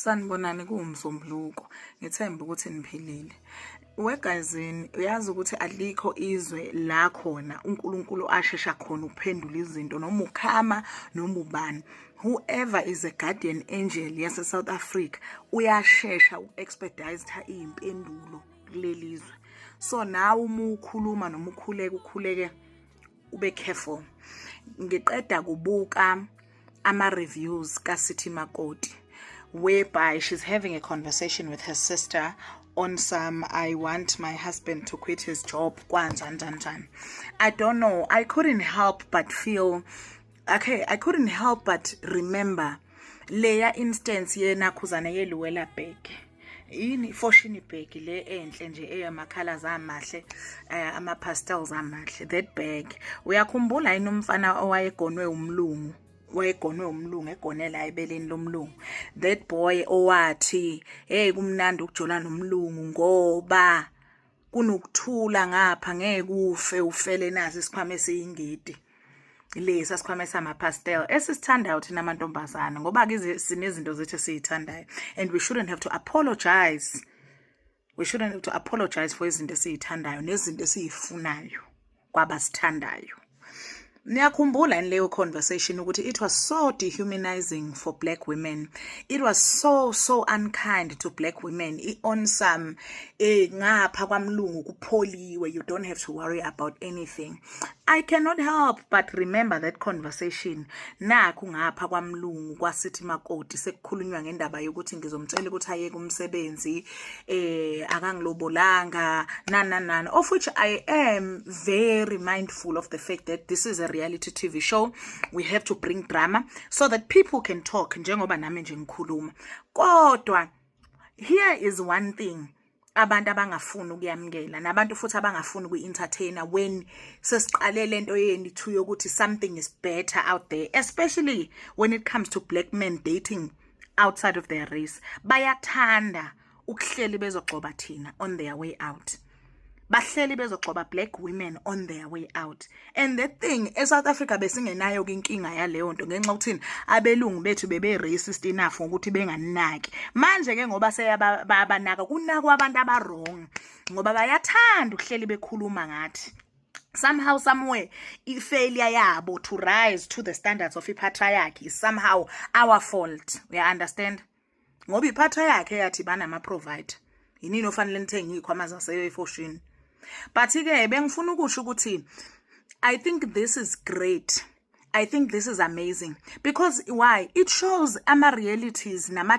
Sanibonani, kuwuMsombuluko. Ngithemba ukuthi niphilile. Wegazini, uyazi ukuthi alikho izwe la khona uNkulunkulu ashesha khona ukuphendula izinto, noma ukhama noma ubani. Whoever is a guardian angel yase South Africa uyashesha uku-expedite iy'mpendulo kuleli zwe. So nawe uma ukhuluma noma ukhuleka, ukhuleke ube careful. Ngiqeda kubuka ama-reviews kaCity Makoti, whereby she's having a conversation with her sister on some "I want my husband to quit his job" kwanjani njani njani. I don't know, I couldn't help but feel okay, I couldn't help but remember leya instance yenakhuzana yeLuwela bag, yini, Foschini bag le enhle nje, eyama-colors amahle, ama-pastels amahle, that bag. Uyakhumbula yini umfana owayegonwe umlungu, wayegonwe umlungu, egonela ebeleni lomlungu, that boy owathi, "Hey, kumnandi ukujola nomlungu ngoba kunokuthula ngapha, ngeke ufe ufele naso isikhwama esiyingidi," lesa sikhwama sama-pastel esisithandayo thina amantombazana, ngoba ke sinezinto zethu esiyithandayo and we shouldn't have to apologize, we shouldn't have to apologize for izinto esiyithandayo nezinto esiyifunayo kwabasithandayo. Niyakhumbula yini leyo conversation, ukuthi it was so dehumanizing for black women? It was so so unkind to black women on some ngapha kwamlungu kupholiwe, you don't have to worry about anything. I cannot help but remember that conversation. Nakhu ngapha kwamlungu kwaSithi Makoti sekukhulunywa ngendaba yokuthi ngizomtshela ukuthi ayeke umsebenzi, akangilobolanga, nani nani nani, of which I am very mindful of the fact that this is a reality TV show. We have to bring drama so that people can talk, njengoba nami nje ngikhuluma. Kodwa here is one thing abantu abangafuni ukuyamukela, nabantu futhi abangafuni ukuyi-entertainer when sesiqale lento yethu yokuthi something is better out there, especially when it comes to black men dating outside of their race. Bayathanda ukuhleli bezogxoba thina on their way out, bahleli bezogxoba black women on their way out. And that thing, eSouth Africa besingenayo ke inkinga yaleyo nto, ngenxa yokuthini? Abelungu bethu bebe racist enough ngokuthi benganaki. Manje ke ngoba seyabanaka, kunakwa abantu aba-wrong, ngoba bayathanda ukuhleli bekhuluma ngathi somehow, somewhere, i-failure yabo to rise to the standards of i-patriarchy is somehow our fault. Uya understand? Ngoba i-patriarchy yathi banama-provider, yinini ofanele nithenge iy'khwama zaseFoschini. But-ke bengifuna ukusho ukuthi I think this is great, I think this is amazing, because why? It shows ama-realities nama